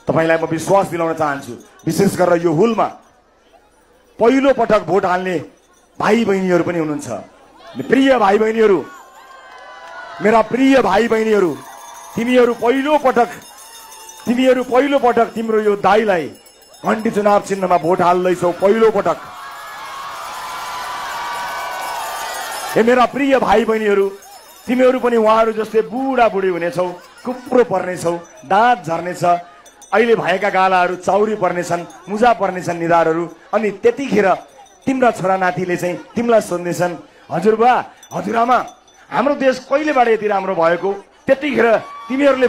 तपाईलाई म विश्वास दिलाउन चाहन्छु, विशेष गरेर यो हुलमा पहिलो पटक भोट हाल्ने भाइ बहिनीहरू पनि हुनुहुन्छ। प्रिय भाइ बहिनीहरू, मेरा प्रिय भाइ बहिनीहरू, तिमीहरू पहिलो पटक तिम्रो यो दाइलाई घण्टी चुनाव चिन्हमा भोट हाल्दैछौ, पहिलो पटक। हे मेरा प्रिय भाइ बहिनीहरू, तिमीहरू पनि उहाँहरू जस्तै बुढा बुढी हुनेछौ, कुप्रो पर्नेछौ, दाँत झर्नेछ, अहिले भएका गालाहरू चाउरी पर्नेछन्, मुजा पर्नेछन् निधारहरू। अनि त्यतिखेर तिम्रा छोरा नातिले चाहिँ तिमीलाई सोध्नेछन्, हजुरबा हजुरआमा हाम्रो देश कहिलेबाट यति राम्रो भएको? त्यतिखेर तिमीहरूले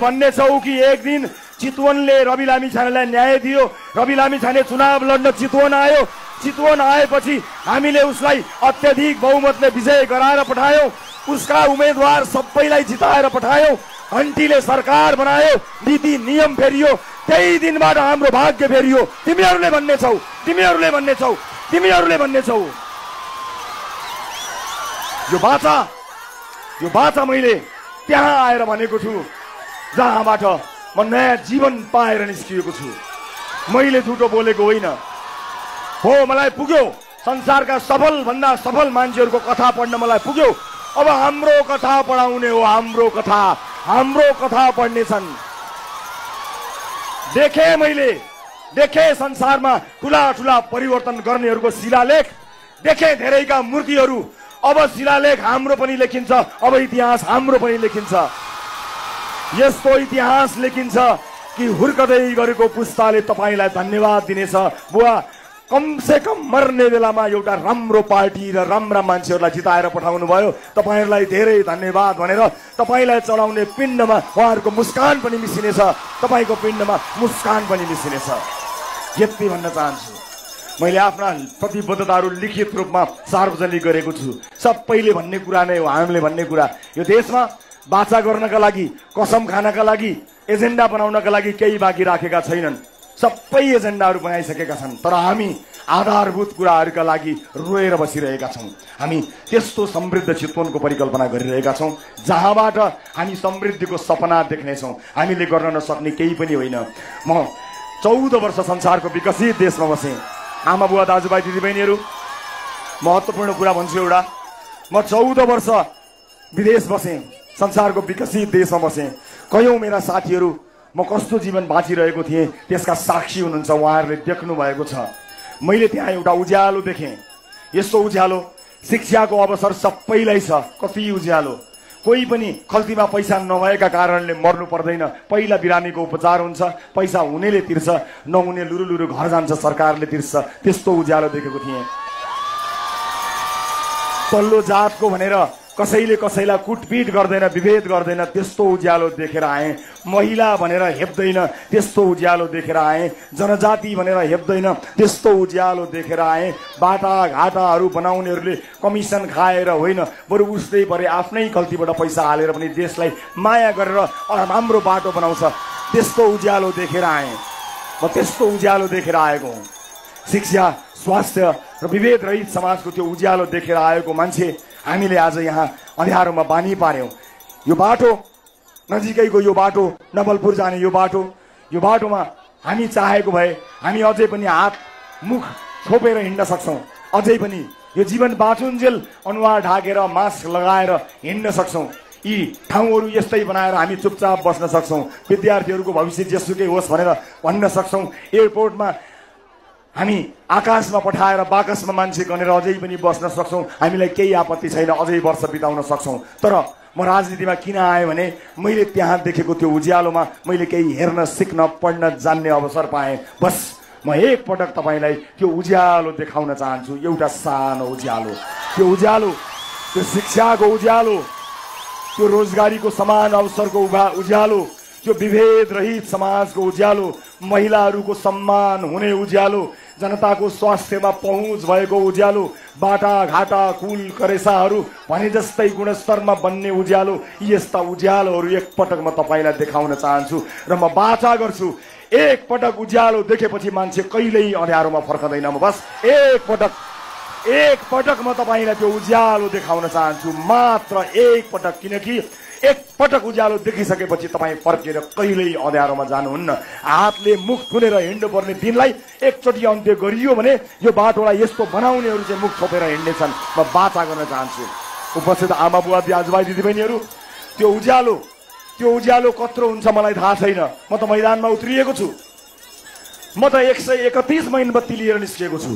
भन्नेछौ कि एक दिन चितवनले रवि लामिछानेलाई न्याय दियो, रवि लामिछाने चुनाव लड्न चितवन आयो, चितवन आएपछि हामीले उसलाई अत्यधिक बहुमतले विजय गराएर पठायौं, उसका उम्मेदवार सबैलाई जिताएर पठायौं, घण्टीले सरकार बनायो, नीति नियम फेरियो, त्यही दिनबाट हाम्रो भाग्य फेरियो। तिमीहरूले भन्नेछौ। यो बाचा मैले त्यहाँ आएर भनेको छु जहाँबाट म नयाँ जीवन पाएर निस्किएको छु। मैले झुटो बोलेको होइन हो। मलाई पुग्यो संसारका सफल भन्दा सफल मान्छेहरूको कथा पढ्न मलाई पुग्यो। अब हाम्रो कथा पढाउने हो, हाम्रो कथा पढ्नेछन्। देखे संसारमा ठुला ठुला परिवर्तन गर्नेहरूको शिलालेख, देखे धेरैका मूर्तिहरू। अब शिलालेख हाम्रो पनि लेखिन्छ, अब इतिहास हाम्रो पनि लेखिन्छ। यस्तो इतिहास लेखिन्छ कि हुर्कदै गरेको पुस्ताले तपाईलाई धन्यवाद दिनेछ। बुवा, कमसे कम मर्ने बेलामा एउटा राम्रो पार्टी र राम्रा मान्छेहरूलाई जिताएर पठाउनु भयो, तपाईहरुलाई धेरै धन्यवाद भनेर तपाईलाई चढाउने पिण्डमा उहाँहरूको मुस्कान पनि मिसिनेछ, तपाईको पिण्डमा मुस्कान पनि मिसिनेछ। यति भन्न चाहन्छु। मैले आफ्ना प्रतिबद्धताहरू लिखित रूपमा सार्वजनिक गरेको छु। सबैले भन्ने कुरा नै हो, हामीले भन्ने कुरा। यो देशमा बाचा गर्नका लागि, कसम खानका लागि, एजेन्डा बनाउनका लागि केही बाँकी राखेका छैनन्। सबै एजेन्डाहरू बनाइसकेका छन्, तर हामी आधारभूत कुराहरूका लागि रोएर बसिरहेका छौं। हामी त्यस्तो समृद्ध चितवनको परिकल्पना गरिरहेका छौं जहाँबाट हामी समृद्धिको सपना देख्नेछौं। हामीले गर्न नसक्ने केही पनि होइन। म 14 वर्ष संसारको विकसित देशमा बसेँ। आमा बुवा दाजुभाइ दिदीबहिनीहरू, महत्त्वपूर्ण कुरा भन्छु एउटा। म 14 वर्ष विदेश बसेँ, संसारको विकसित देशमा बसेँ। कयौं मेरा साथीहरू म कस्तो जीवन बाँचिरहेको थिएँ त्यसका साक्षी हुनुहुन्छ, उहाँहरूले देख्नु भएको छ। मैले त्यहाँ एउटा उज्यालो देखेँ। यस्तो उज्यालो, शिक्षाको अवसर सबैलाई छ। कति उज्यालो! कोही पनि खल्तीमा पैसा नभएका कारणले मर्नु पर्दैन। पहिला बिरामीको उपचार हुन्छ, पैसा हुनेले तिर्छ, नहुने लुरु घर जान्छ, सरकारले तिर्छ। त्यस्तो उज्यालो देखेको थिएँ। तल्लो जातको भनेर कसैले कसैलाई कुटपिट गर्दैन, विभेद गर्दैन, त्यस्तो उज्यालो देखेर आए। महिला भनेर हेप्दैन, त्यस्तो उज्यालो देखेर आए। जनजाति भनेर हेप्दैन, त्यस्तो उज्यालो देखेर आए। बाटाघाटाहरू बनाउनेहरूले कमिसन खाएर होइन, बरु उस्तै परे आफ्नै गल्तीबाट पैसा हालेर पनि देशलाई माया गरेर राम्रो बाटो बनाउँछ, त्यस्तो उज्यालो देखेर आए। म त्यस्तो उज्यालो देखेर आएको हुँ। शिक्षा, स्वास्थ्य र विभेद रहित समाजको त्यो उज्यालो देखेर आएको मान्छे हामीले आज यहाँ अँध्यारोमा बानी पार्यौं। यो बाटो नजिकैको, यो बाटो नवलपुर जाने यो बाटोमा हामी चाहेको भए हामी अझै पनि हात मुख छोपेर हिँड्न सक्छौं। अझै पनि यो जीवन बाँचुन्जेल अनुहार ढाकेर मास्क लगाएर हिँड्न सक्छौं। यी ठाउँहरू यस्तै बनाएर हामी चुपचाप बस्न सक्छौं। विद्यार्थीहरूको भविष्य जेसुकै होस् भनेर भन्न सक्छौं। एयरपोर्टमा हामी आकाशमा पठाएर बाकसमा मान्छे गनेर अझै पनि बस्न सक्छौं। हामीलाई केही आपत्ति छैन, अझै वर्ष बिताउन सक्छौं। तर म राजनीतिमा किन आएँ भने मैले त्यहाँ देखेको त्यो उज्यालोमा मैले केही हेर्न, सिक्न, पढ्न, जान्ने अवसर पाएँ। बस म एक पटक तपाईलाई त्यो उज्यालो देखाउन चाहन्छु। एउटा सानो उज्यालो, त्यो उज्यालो, त्यो शिक्षाको उज्यालो, त्यो रोजगारीको समान अवसरको उज्यालो, त्यो विभेद रहित समाजको उज्यालो, महिलाहरूको सम्मान हुने उज्यालो, जनताको स्वास्थ्यमा पहुँच भएको उज्यालो, बाटाघाटा कुल करेसाहरू भने जस्तै गुणस्तरमा बन्ने उज्यालो। यस्ता उज्यालोहरू एकपटक म तपाईलाई देखाउन चाहन्छु र म बाचा गर्छु। एक पटक उज्यालो देखेपछि मान्छे कहिल्यै अँध्यारोमा फर्कदैन। म बस एक पटक म तपाईलाई त्यो उज्यालो देखाउन चाहन्छु, मात्र एक पटक। किनकि एकपटक उज्यालो देखिसकेपछि तपाईँ फर्केर कहिल्यै अँध्यारोमा जानुहुन्न। हातले मुख थुनेर हिँड्नुपर्ने दिनलाई एकचोटि अन्त्य गरियो भने यो बाटोलाई यस्तो बनाउनेहरू चाहिँ मुख छोपेर हिँड्नेछन्। म बाचा गर्न चाहन्छु उपस्थित आमा बुवा दाजुभाइ दिदीबहिनीहरू, त्यो उज्यालो कत्रो हुन्छ मलाई थाहा छैन। म त मैदानमा उत्रिएको छु। म त 131 मैनबत्ती लिएर निस्किएको छु।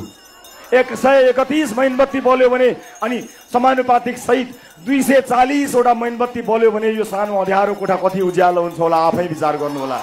131 मैनबत्ती बल्यो भने अनि समानुपातिक सहित 240 वटा मैनबत्ती बल्यो भने यो सानो अँध्यारो कोठा कति उज्यालो हुन्छ होला आफै विचार गर्नु होला।